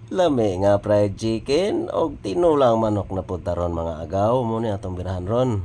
Lami nga fried chicken og tinulang manok na pud ta ron, mga agaw. Mao ni atong birahan ron.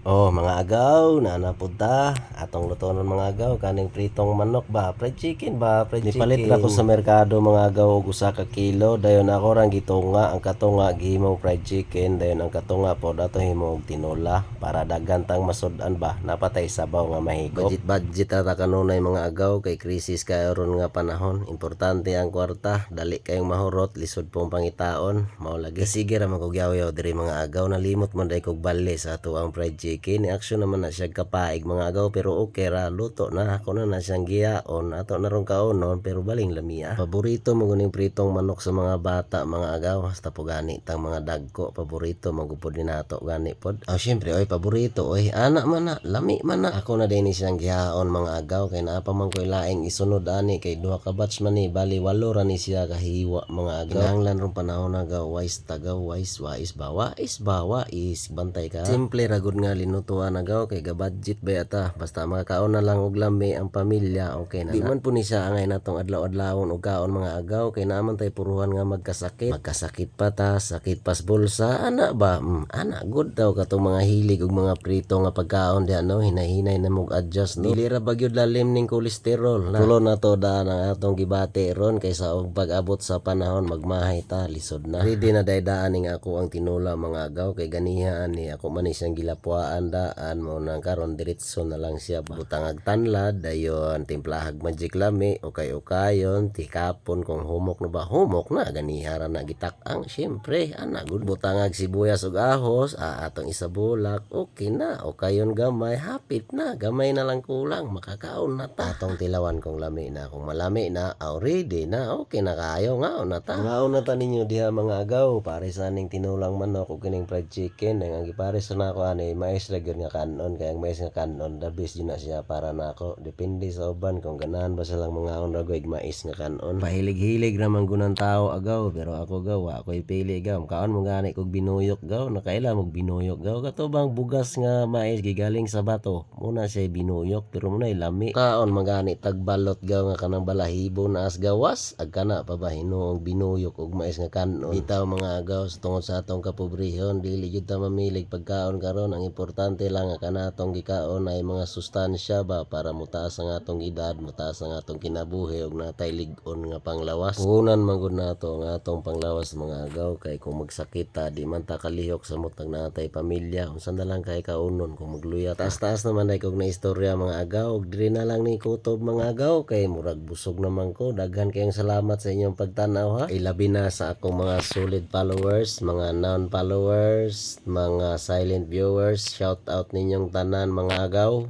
Oh, mga agaw, naa na pud ta. Atong lutonon, mga agaw, kaning pritong manok ba, fried chicken ba, fried chicken. Nipalit ra ko sa merkado, mga agaw, og 1 ka kilo. Dayon ako rang gitunga, ang katunga gihimong fried chicken, dayon ang katunga pod ato himo og tinola para daghan tang masud-an ba, naa pa tay sabaw nga mahigop. Budget budget ta kanunay, mga agaw, kay krisis kayo ron nga panahon. Importante ang kwarta, dali kayong mahurot, lisod pong pangitaon. Mao lagi. Sige ra man kog yaw-yaw diri, mga agaw, nalimot man day kog bali sa ato ang fried chicken. Ni action naman na siya kapaig, mga agaw, pero okay ra, luto na ako na na siyang giyaon, ato na rong kaonon, pero baling lamia. Paborito mo guning pritong manok sa mga bata, mga agaw, hasta po gani tang mga dagko paborito man gud pod ni nato gani pod. Oh, syempre oy, paborito oy, ana man na, lami man na. Ako na din ni siyang gihaon, mga agaw, kay naa pa man koy laing isunod ani kay duha ka batch man ni, bali walo ra ni siya kahiwa, mga agaw. Kinahanglan rong panahon na gaw wise tagaw wise wise ba wais ba wais bantay ka. Simple ra gud nga linutuan, agaw, kay ga-budget ba ta, basta makakaon na lang og lami ang pamilya, okay na. Di man po ni siya angay natong adlaw-adlawon og kaon, mga agaw, kay naa man tay puruhan nga magkasakit, magkasakit pa ta, sakit pas bulsa ana ba. Ana good daw katong mga hilig og mga prito nga pagkaon diha no, hinay-hinay na mog adjust no, dili ra ba gyud lalim ning kolesterol na. Tulo na to daan ang atong gibati ron kaysa og pag-abot sa panahon magmahay ta, lisod na. Ready na day daan ning ako ang tinula, mga agaw, kay ganiha ani ako man ni siyang gilapwaan daan mo nang karon diretso na lang siya ba. Butangag tanlad, dayon timplahag Magic Lami, okay okayon tikapon kung humok na ba, humok na ganiha ra na gitak-ang syempre ana gud. Butangag sibuyas ug ahos, atong isabulak, okay na okayon gamay, hapit na gamay na lang kulang, makakaon na ta. Atong tilawan kung lami na, kung malami na, aw ready na, okay na kaayo, ngaon na ta, ngaon na ta ninyo diha, mga agaw. Pare sa ning tinulang manok ug kining fried chicken ang gipares na ako ani mais ra gyud nga kanon, kay ang mais nga kanon the best gyud na siya para nako. Depende sa uban kung ganahan ba silang mangaon ra gyud mais nga kanon. Pahilig-hilig ra man gunan tao, agaw, pero ako gaw wa ako'y pili gaw. Kaon mo gani kog binuyok gaw. Nakaila mog binuyok gaw? Kato bang bugas nga mais gigaling sa bato muna siya binuyok, pero muna lami. Kaon man gani tagbalot gaw nga kanang balahibo na as gawas ag kana pa ba hinuong binuyok og mais nga kanon. Bitaw, mga agaw, sa tungod sa atong kapobrehon dili gyud ta mamilig pagkaon karon. Ang importante lang nga kanatong gikaon ay mga sustansya ba para motaas ang atong edad, motaas ang atong kinabuhi ug natay lig-on nga panglawas. Puhunan man gud nato ang atong panglawas, mga agaw, kay kung magsakit ta di man ta kalihok sa mutang natay pamilya, unsa na lang kay kaunon kung magluya ta. Taas-taas naman ay kog na istorya, mga agaw, ug diri na lang ni kutob, mga agaw, kay murag busog naman ko. Daghan kayong salamat sa inyong pagtan-aw ha. Ilabi na sa akong mga solid followers, mga non followers, mga silent viewers, shout out ninyong tanan, mga agaw.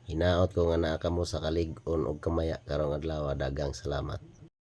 Hinaot ko nga naa kamo sa kalig-on ug kamaya karong adlaw. Daghang salamat.